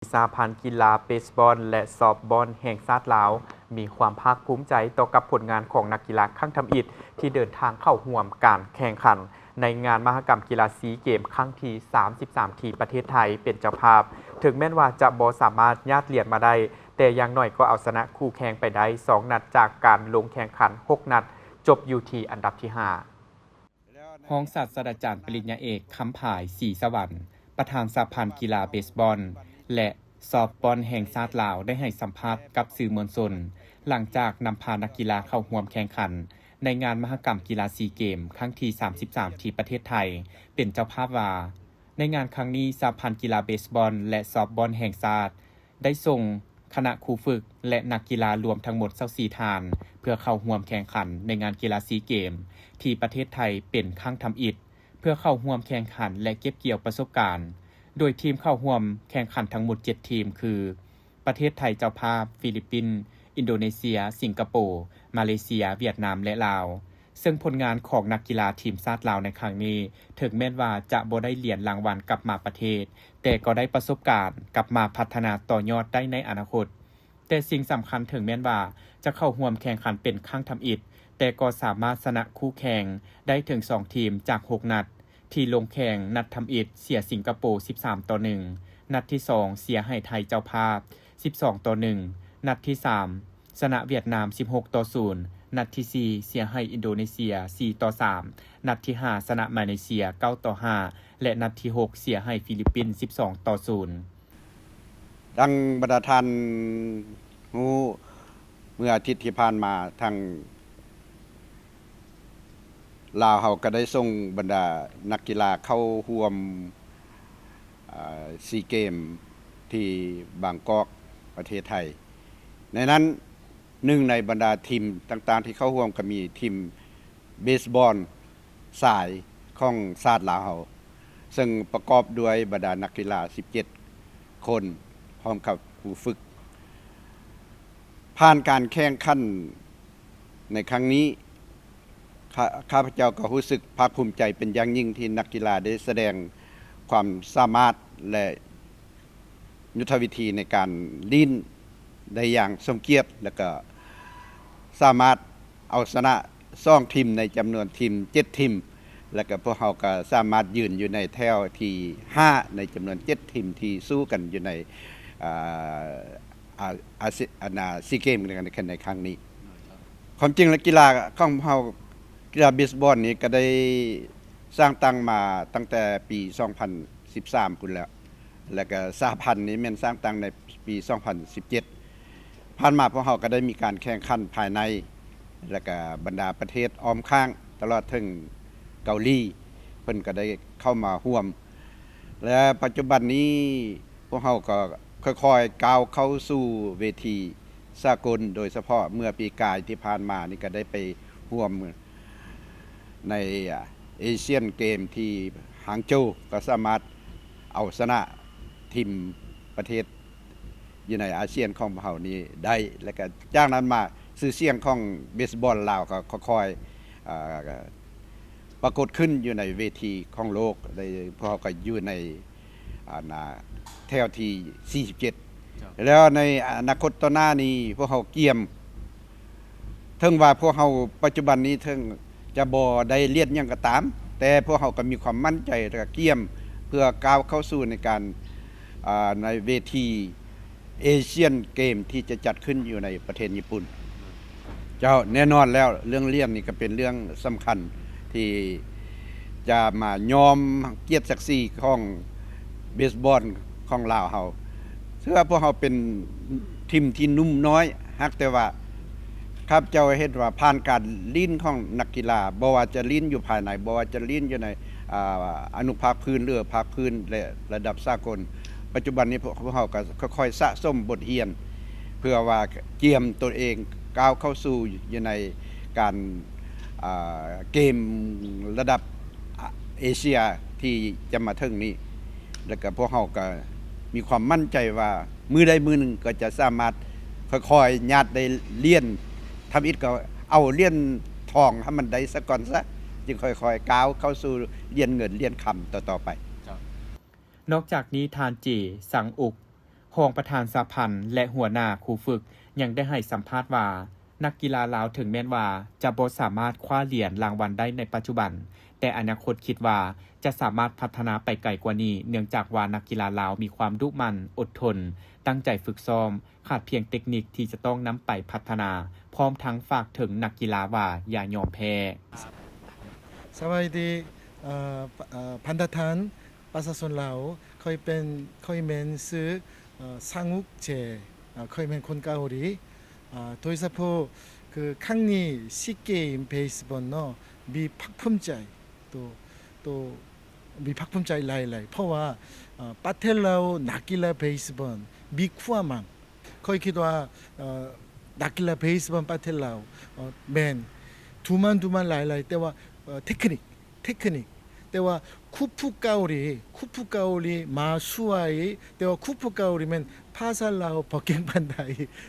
ສະຫະພັນກິລາເບສບອນ ແລະ ຊອບບອນແຫ່ງຊາດລາວ ມີຄວາມພາກພູມໃຈຕໍ່ກັບຜົນງານຂອງນັກກິລາຄັ້ງທຳອິດ ທີ່ເດີນທາງເຂົ້າຮ່ວມການແຂ່ງຂັນໃນງານມະຫະກຳກິລາຊີເກມຄັ້ງທີສາມສິບສາມ ທີ່ປະເທດໄທເປັນເຈົ້າພາບ. ເຖິງແມ່ນວ່າຈະບໍ່ສາມາດຍາດຫຼຽນມາໄດ້, ແຕ່ຢ່າງໜ້ອຍກໍເອົາຊະນະຄູ່ແຂ່ງໄປໄດ້ສອງນັດຈາກການລົງແຂ່ງຂັນຫົກນັດ, ຈົບຢູ່ທີ່ອັນດັບທີຫ້າ. ຮອງສາດສະດາຈານປະລິນຍາເອກ ຄຳຜາຍ ສີສະຫວັນ ປະທານສະຫະພັນກິລາເບສບອນ ແລະ ຊອບບອນແຫ່ງຊາດລາວ ໄດ້ໃຫ້ສຳພາດກັບສື່ມວນຊົນ ຫຼັງຈາກນຳພານັກກິລາເຂົ້າຮ່ວມແຂ່ງຂັນໃນງານມະຫະກຳກິລາຊີເກມຄັ້ງທີສາມສິບສາມ ທີ່ປະເທດໄທເປັນເຈົ້າພາບວ່າ, ໃນງານຄັ້ງນີ້ ສະຫະພັນກິລາເບສບອນ ແລະ ຊອບບອນແຫ່ງຊາດ ໄດ້ສົ່ງຄະນະຄູຝຶກ ແລະ ນັກກິລາລວມທັງໝົດຊາວສີ່ທ່ານ ເພື່ອເຂົ້າຮ່ວມແຂ່ງຂັນໃນງານກິລາຊີເກມທີ່ປະເທດໄທເປັນຄັ້ງທຳອິດ, ເພື່ອເຂົ້າຮ່ວມແຂ່ງຂັນ ແລະ ເກັບກ່ຽວປະສົບການ, ໂດຍທີມເຂົ້າຮ່ວມແຂ່ງຂັນທັງໝົດເຈັດທີມ ຄື ປະເທດໄທເຈົ້າພາບ, ຟີລິບປິນ, ອິນໂດເນເຊຍ, ສິງກະໂປ, ມາເລເຊຍ, ຫວຽດນາມ ແລະ ລາວ. ເຊິ່ງຜົນງານຂອງນັກກິລາທີມຊາດລາວໃນຄັ້ງນີ້ ເຖິງແມ່ນວ່າຈະບໍ່ໄດ້ຫຼຽນລາງວັນກັບມາປະເທດ, ແຕ່ກໍໄດ້ປະສົບການກັບມາພັດທະນາຕໍ່ຍອດໄດ້ໃນອະນາຄົດ. ແຕ່ສິ່ງສຳຄັນ, ເຖິງແມ່ນວ່າຈະເຂົ້າຮ່ວມແຂ່ງຂັນເປັນຄັ້ງທຳອິດ, ແຕ່ກໍສາມາດຊະນະຄູ່ແຂ່ງໄດ້ເຖິງສອງທີມຈາກຫົກນັດ ທີ່ລົງແຂ່ງ. ນັດທຳອິດເສຍສິງກະໂປສິບສາມຕໍ່ໜຶ່ງ, ນັດທີສອງເສຍໃຫ້ໄທເຈົ້າພາບສິບສອງຕໍ່ໜຶ່ງ, ນັດທີສາມ ຊະນະຫວຽດນາມສິບຫົກຕໍ່ສູນ, ນັດທີສີ່ເສຍໃຫ້ອິນໂດເນເຊຍສີ່ຕໍ່ສາມ, ນັດທີຫ້າຊະນະມາເລເຊຍເກົ້າຕໍ່ຫ້າ ແລະ ນັດທີຫົກເສຍໃຫ້ຟີລິບປິນສິບສອງຕໍ່ສູນ. ດັ່ງບັນດາທ່ານຮູ້, ເມື່ອອາທິດທີ່ຜ່ານມາ ທາງລາວເຮົາກໍໄດ້ສົ່ງບັນດານັກກິລາເຂົ້າຮ່ວມ ອາ ຊີເກມທີ່ບາງກອກ ປະເທດໄທ. ໃນນັ້ນ ໜຶ່ງໃນບັນດາທີມຕ່າງໆທີ່ເຂົ້າຮ່ວມກໍມີທີມເບສບອນຊາຍຂອງຊາດລາວເຮົາ ເຊິ່ງປະກອບດ້ວຍບັນດານັກກິລາສິບເຈັດຄົນ ພ້ອມກັບຄູຝຶກ. ຜ່ານການແຂ່ງຂັນໃນຄັ້ງນີ້ ຂ້າ ຂ້າພະເຈົ້າກໍຮູ້ສຶກພາກພູມໃຈເປັນຢ່າງຍິ່ງທີ່ນັກກິລາໄດ້ສະແດງຄວາມສາມາດ ແລະ ຍຸດທະວິທີໃນການຫຼິ້ນໄດ້ຢ່າງສົມກຽດ ແລະ ກໍສາມາດເອົາຊະນະສອງທີມໃນຈຳນວນທີມເຈັດທີມ ແລະ ກໍພວກເຮົາກໍສາມາດຢືນຢູ່ໃນແຖວທີຫ້າໃນຈຳນວນເຈັດທີມທີ່ສູ້ກັນຢູ່ໃນ ອາ ອາ ອາຊີ ອັນນາ ຊີເກມໃນ ໃນ ໃນຄັ້ງນີ້. ຄວາມຈິງແລ້ວກິລາຂອງເຮົາ ກິລາເບສບອນນີ້ກໍໄດ້ສ້າງຕັ້ງມາຕັ້ງແຕ່ປີສອງພັນສິບສາມພຸ້ນແລ້ວ ແລ້ວກໍສະຫະພັນນີ້ແມ່ນສ້າງຕັ້ງໃນປີສອງພັນສິບເຈັດ. ຜ່ານມາພວກເຮົາກໍໄດ້ມີການແຂ່ງຂັນພາຍໃນ ແລ້ວກໍບັນດາປະເທດອ້ອມຂ້າງ ຕະຫຼອດເຖິງເກົາຫຼີ ເພິ່ນກໍໄດ້ເຂົ້າມາຮ່ວມ ແລະ ປັດຈຸບັນນີ້ພວກເຮົາກໍຄ່ອຍໆກ້າວເຂົ້າສູ່ເວທີສາກົນ, ໂດຍສະເພາະເມື່ອປີກາຍທີ່ຜ່ານມານີ້ກໍໄດ້ໄປຮ່ວມໃນ ອາ ເອຊຽນເກມທີ່ຫາງໂຈວ ກໍສາມາດເອົາຊະນະທີມປະເທດ ຢູ່ໃນອາຊຽນຂອງພວກເຮົານີ້ໄດ້ ແລະກະຈາກນັ້ນມາ ຊື່ສຽງຂອງເບສບອນລາວກໍຄ່ອຍໆ ອາ ປາກົດຂຶ້ນຢູ່ໃນເວທີຂອງໂລກ ໄດ້ ພວກເຮົາກໍຢູ່ໃນ ອັນນາ ແຖວທີສີ່ສິບເຈັດ ເຈົ້າ ແລ້ວໃນອະນາຄົດຕໍ່ໜ້ານີ້ ພວກເຮົາກຽມ ເຖິງວ່າພວກເຮົາປັດຈຸບັນນີ້ເຖິງຈະບໍ່ໄດ້ຫຼຽນຫຍັງກໍຕາມ, ແຕ່ພວກເຮົາກໍມີຄວາມໝັ້ນໃຈ ແລະກະກຽມເພື່ອກ້າວເຂົ້າສູ່ໃນການ ອາ ໃນເວທີເອຊຽນເກມທີ່ຈະຈັດຂຶ້ນຢູ່ໃນປະເທດຍີ່ປຸ່ນ. ເຈົ້າ, ແນ່ນອນແລ້ວ ເລື່ອງຫຼຽນນີ້ກໍເປັນເລື່ອງສຳຄັນທີ່ຈະມາຍ້ອມກຽດສັກສີຂອງເບສບອນຂອງລາວເຮົາ. ເຊິ່ງວ່າພວກເຮົາເປັນທີມທີ່ໜຸ່ມນ້ອຍ, ຫາກແຕ່ວ່າຂ້າພະເຈົ້າເຫັນວ່າຜ່ານການຫຼິ້ນຂອງນັກກິລາ, ບໍ່ວ່າຈະຫຼິ້ນຢູ່ພາຍໃນ, ບໍ່ວ່າຈະຫຼິ້ນຢູ່ໃນ ອາ ອະນຸພາກພື້ນ ຫຼື ພາກພື້ນ ແລະ ລະດັບສາກົນ, ປັດຈຸບັນນີ້ພວກ ພວກເຮົາກໍຄ່ອຍໆສະສົມບົດຮຽນ ເພື່ອວ່າກຽມຕົນເອງກ້າວເຂົ້າສູ່ຢູ່ໃນການ ອາ ເກມລະດັບ ອາ ເອເຊຍທີ່ຈະມາເຖິງນີ້ ແລ້ວກໍພວກເຮົາກໍມີຄວາມໝັ້ນໃຈວ່າ ມື້ໃດມື້ໜຶ່ງກໍຈະສາມາດຄ່ອຍໆຍາດໄດ້ຫຼຽນ, ທຳອິດກໍເອົາຫຼຽນທອງໃຫ້ມັນໄດ້ສາກ່ອນຊະ, ຈຶ່ງຄ່ອຍໆກ້າວເຂົ້າສູ່ຫຼຽນເງິນ, ຫຼຽນຄຳຕໍ່ໆໄປ. ເຈົ້າ. ນອກຈາກນີ້ ທ່ານ ເຈ ສັງອຸກ ຮອງປະທານສະຫະພັນ ແລະ ຫົວໜ້າຄູຝຶກ ຍັງໄດ້ໃຫ້ສຳພາດວ່າ ນັກກິລາລາວເຖິງແມ່ນວ່າຈະບໍ່ສາມາດຄວ້າຫຼຽນລາງວັນໄດ້ໃນປັດຈຸບັນ, ແຕ່ອະນາຄົດຄິດວ່າຈະສາມາດພັດທະນາໄປໄກກວ່ານີ້, ເນື່ອງຈາກວ່ານັກກິລາລາວມີຄວາມດຸໝັ່ນ, ອົດທົນ, ຕັ້ງໃຈຝຶກຊ້ອມ, ຂາດພຽງເຕັກນິກທີ່ຈະຕ້ອງນຳໄປພັດທະນາ, ພ້ອມທັງຝາກເຖິງນັກກິລາວ່າຢ່າຍອມແພ້. ສະບາຍດີ ເອີ ເອີ ພັນທະທານ ປະຊາຊົນລາວ, ຂ້ອຍເປັນ ຂ້ອຍແມ່ນຊື່ ເອີ ຊາງອຸກເຈ, ເອີ ຂ້ອຍແມ່ນຄົນເກົາຫຼີ. ອາ ໂດຍສະເພາະຄືຄັ້ງນີ້ຊີເກມເບສບອນເນາະ ມີພາກພູມໃຈ ໂຕ ໂຕ ມີພາກພູມໃຈຫຼາຍໆ ເພາະວ່າ ເອີ ປະເທດລາວນັກກິລາເບສບອນມີຄວາມມັນ ຂ້ອຍຄິດວ່າ ເອີ ນັກກິລາເບສບອນປະເທດລາວ ເອີ ແມ່ນດຸໝັ່ນ ດຸໝັ່ນຫຼາຍໆ ແຕ່ວ່າ ເອີ ເຕັກນິກ ເຕັກນິກ ແຕ່ວ່າຄູຝຶກເກົາຫຼີ ຄູຝຶກເກົາຫຼີມາຊ່ວຍ ແຕ່ວ່າຄູຝຶກເກົາຫຼີແມ່ນພາສາລາວບໍ່ເກັ່ງປານໃດ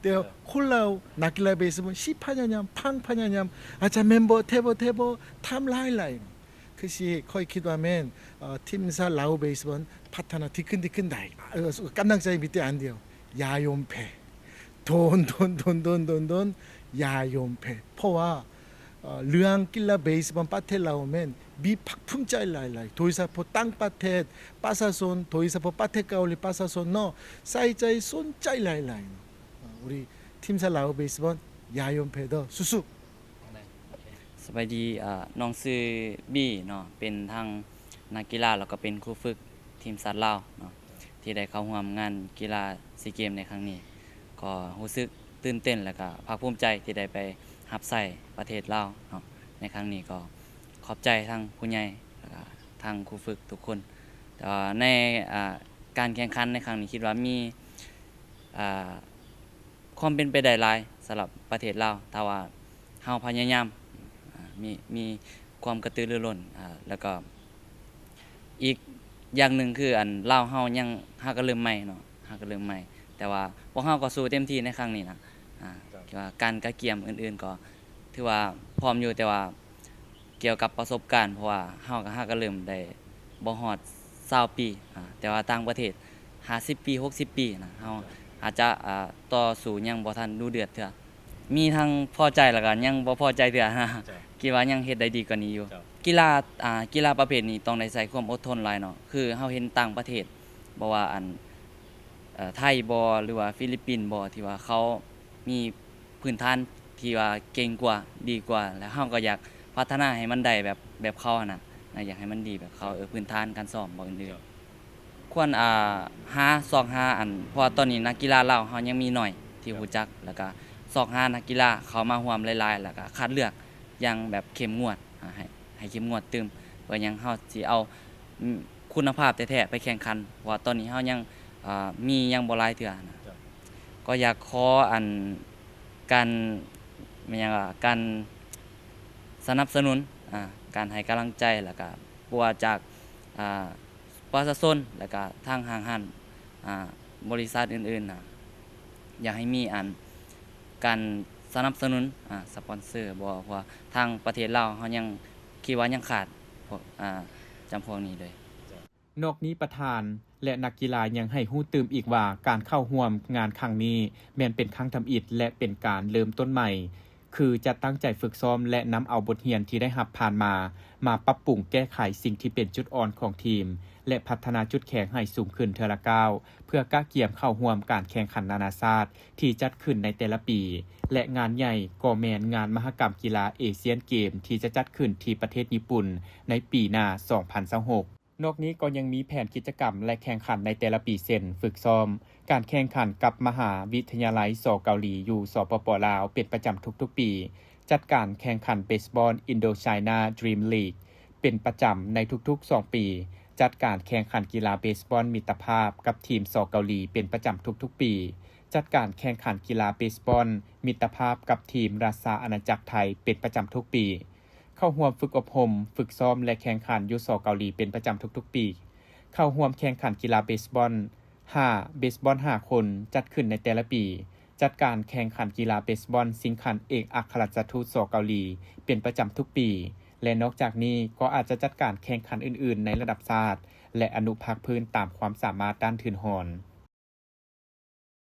ແຕ່ວ່າຄົນລາວນັກກິລາເບສບອນຊິພະຍາຍາມ ພະຍາຍາມ ອາດຈະແມ່ນບໍ່ ແທ້ບໍ່ ແທ້ບໍ່ ຖາມຫຼາຍໆ ຄືຊິ ຂ້ອຍຄິດວ່າແມ່ນ ເອີ ທີມຊາດລາວເບສບອນພັດທະນາທີ່ຂຶ້ນ ທີ່ຂຶ້ນໄດ້ ເອີ ກຳລັງໃຈມີແຕ່ອັນດຽວ ຢ່າຍອມແພ້ ດົນ ດົນ ຢ່າຍອມແພ້ ເພາະວ່າ ເອີ ເລື່ອງກິລາເບສບອນປະເທດລາວແມ່ນມີພາກພູມໃຈຫຼາຍໆ ໂດຍສະເພາະຕ່າງປະເທດປະຊາຊົນ ໂດຍສະເພາະປະເທດເກົາຫຼີປະຊາຊົນເນາະ ໃສ່ໃຈສົນໃຈຫຼາຍໆ ເອີ ໂອເຄ ທີມຊາດລາວເບສບອນ ຢ່າຍອມແພ້ເດີ ສູ້ໆ. ສະບາຍດີ ເອີ ນ້ອງຊື່ບີເນາະ ເປັນທັງນັກກິລາ ແລ້ວກໍເປັນຄູຝຶກທີມຊາດລາວເນາະ ທີ່ໄດ້ເຂົ້າຮ່ວມງານກິລາຊີເກມໃນຄັ້ງນີ້ ກໍຮູ້ສຶກຕື່ນເຕັ້ນ ແລ້ວກໍພາກພູມໃຈທີ່ໄດ້ໄປຮັບໃຊ້ປະເທດລາວເນາະ ໃນຄັ້ງນີ້ກໍຂອບໃຈທັງຜູ້ໃຫຍ່ ແລ້ວກໍທັງຄູຝຶກທຸກຄົນ ແຕ່ວ່າໃນ ອາ ການແຂ່ງຂັນໃນຄັ້ງນີ້ ຄິດວ່າມີ ອາ ຄວາມເປັນໄປໄດ້ຫຼາຍສຳລັບປະເທດລາວ ຖ້າວ່າເຮົາພະຍາຍາມ ອາ ມີ ມີຄວາມກະຕືລືລົ້ນ ອາ ແລ້ວກໍອີກຢ່າງໜຶ່ງຄື ອັນ ລາວເຮົາຍັງ ຫາກະເລີ່ມໃໝ່ເນາະ ຫາກະເລີ່ມໃໝ່ ແຕ່ວ່າພວກເຮົາກໍສູ້ເຕັມທີ່ໃນຄັ້ງນີ້ນະ ອາ ເອີ ການກະກຽມອື່ນໆ ກໍຖືວ່າພ້ອມຢູ່ ແຕ່ວ່າ ກ່ຽວກັບປະສົບການ ເພາະວ່າເຮົາກໍຫາກະເລີ່ມໄດ້ບໍ່ຮອດຊາວປີ ອາ ແຕ່ວ່າຕ່າງປະເທດຫ້າສິບປີ ຫົກສິບປີນະ ເຮົາອາດຈະ ອາ ຕໍ່ສູ້ຍັງບໍ່ທັນດຸເດືອດເທື່ອ ມີທັງພໍໃຈ ແລ້ວກໍຍັງບໍ່ພໍໃຈເທື່ອ ເຈົ້າ ຄິດວ່າຍັງເຮັດໄດ້ດີກວ່ານີ້ຢູ່ ເຈົ້າ ກິລາ ອາ ກິລາປະເພດນີ້ຕ້ອງໄດ້ໃຊ້ຄວາມອົດທົນຫຼາຍເນາະ ຄືເຮົາເຫັນຕ່າງປະເທດ ບໍ່ວ່າອັນ ເອີ ໄທບໍ ຫຼືວ່າຟີລິບປິນບໍ ທີ່ວ່າເຂົາມີພື້ນຖານທີ່ວ່າເກັ່ງກວ່າ ດີກວ່າ ແລ້ວເຮົາກໍຢາກພັດທະນາໃຫ້ມັນໄດ້ແບບ ແບບເຂົາຫັ້ນນະ ນະ ຢາກໃຫ້ມັນດີແບບເຂົາ ເອີ ພື້ນຖານການຊ້ອມບໍອື່ນໆ ຄວນ ອາ ຫາ ຊອກຫາ ອັນ ເພາະວ່າຕອນນີ້ນັກກິລາລາວເຮົາຍັງມີໜ້ອຍທີ່ຮູ້ຈັກ ແລ້ວກໍຊອກຫານັກກິລາເຂົ້າມາຮ່ວມຫຼາຍໆ ແລ້ວກໍຄັດເລືອກຢ່າງແບບເຂັ້ມງວດ ອາ ໃຫ້ ໃຫ້ເຂັ້ມງວດຕື່ມ ເພື່ອຫຍັງເຮົາຊິເອົາ ຄຸນນະພາບແທ້ໆໄປແຂ່ງຂັນ ເພາະວ່າຕອນນີ້ເຮົາຍັງ ເອີ ມີຍັງບໍ່ຫຼາຍເທື່ອນະ ເຈົ້າ ກໍຢາກຂໍ ອັນ ການ ແມ່ນຫຍັງ ການສະໜັບສະໜູນ ອາ ການໃຫ້ກຳລັງໃຈ ແລ້ວກະບໍ່ວ່າຈາກ ອາ ປະຊາຊົນ ແລ້ວກະທາງຫ້າງຮ້ານ ອາ ບໍລິສັດອື່ນໆນະ ຢາກໃຫ້ມີ ອັນ ການສະໜັບສະໜູນ ອາ ສະປອນເຊີບໍ ເພາະວ່າທາງປະເທດລາວເຮົາຍັງ ຄິດວ່າຍັງຂາດພວກ ອາ ຈຳພວກນີ້ເລີຍ. ນອກນີ້ປະທານ ແລະ ນັກກິລາຍັງໃຫ້ຮູ້ຕື່ມອີກວ່າ ການເຂົ້າຮ່ວມງານຄັ້ງນີ້ແມ່ນເປັນຄັ້ງທຳອິດ ແລະ ເປັນການເລີ່ມຕົ້ນໃໝ່ ຄືຈະຕັ້ງໃຈຝຶກຊ້ອມ ແລະ ນຳເອົາບົດຮຽນທີ່ໄດ້ຮັບຜ່ານມາ ມາປັບປຸງແກ້ໄຂສິ່ງທີ່ເປັນຈຸດອ່ອນຂອງທີມ ແລະ ພັດທະນາຈຸດແຂງໃຫ້ສູງຂຶ້ນເທື່ອລະກ້າວ ເພື່ອກະກຽມເຂົ້າຮ່ວມການແຂ່ງຂັນນານາຊາດທີ່ຈັດຂຶ້ນໃນແຕ່ລະປີ ແລະ ງານໃຫຍ່ກໍແມ່ນງານມະຫະກຳກິລາເອຊຽນເກມທີ່ຈະຈັດຂຶ້ນທີ່ປະເທດຍີ່ປຸ່ນໃນປີໜ້າ ສອງພັນຊາວຫົກ. ນອກນີ້ກໍຍັງມີແຜນກິດຈະກຳ ແລະ ແຂ່ງຂັນໃນແຕ່ລະປີ ເຊັ່ນ ຝຶກຊ້ອມ, ການແຂ່ງຂັນກັບມະຫາວິທະຍາໄລ ສ ເກົາຫຼີ ຢູ່ ສປປ ລາວ ເປັນປະຈຳທຸກໆປີ, ຈັດການແຂ່ງຂັນເບສບອນ Indochina Dream League ເປັນປະຈຳໃນທຸກໆສອງປີ, ຈັດການແຂ່ງຂັນກິລາເບສບອນມິດຕະພາບກັບທີມ ສ ເກົາຫຼີ ເປັນປະຈຳທຸກໆປີ, ຈັດການແຂ່ງຂັນກິລາເບສບອນມິດຕະພາບກັບທີມລາຊາອານາຈັກໄທເປັນປະຈຳທຸກປີ. ເຂົ້າຮ່ວມຝຶກອົບຮົມ, ຝຶກຊ້ອມ ແລະ ແຂ່ງຂັນຢູ່ ສ ເກົາຫຼີ ເປັນປະຈຳທຸກໆປີ. ເຂົ້າຮ່ວມແຂ່ງຂັນກິລາເບສບອນຫ້າ, ເບສບອນຫ້າຄົນ ຈັດຂຶ້ນໃນແຕ່ລະປີ. ຈັດການແຂ່ງຂັນກິລາເບສບອນຊິງຂັນເອກອັກຄະລັດຖະທູດ ສ ເກົາຫຼີ ເປັນປະຈຳທຸກປີ ແລະ ນອກຈາກນີ້ກໍອາດຈະຈັດການແຂ່ງຂັນອື່ນໆໃນລະດັບຊາດ ແລະ ອະນຸພາກພື້ນຕາມຄວາມສາມາດດ້ານທຶນຮອນ.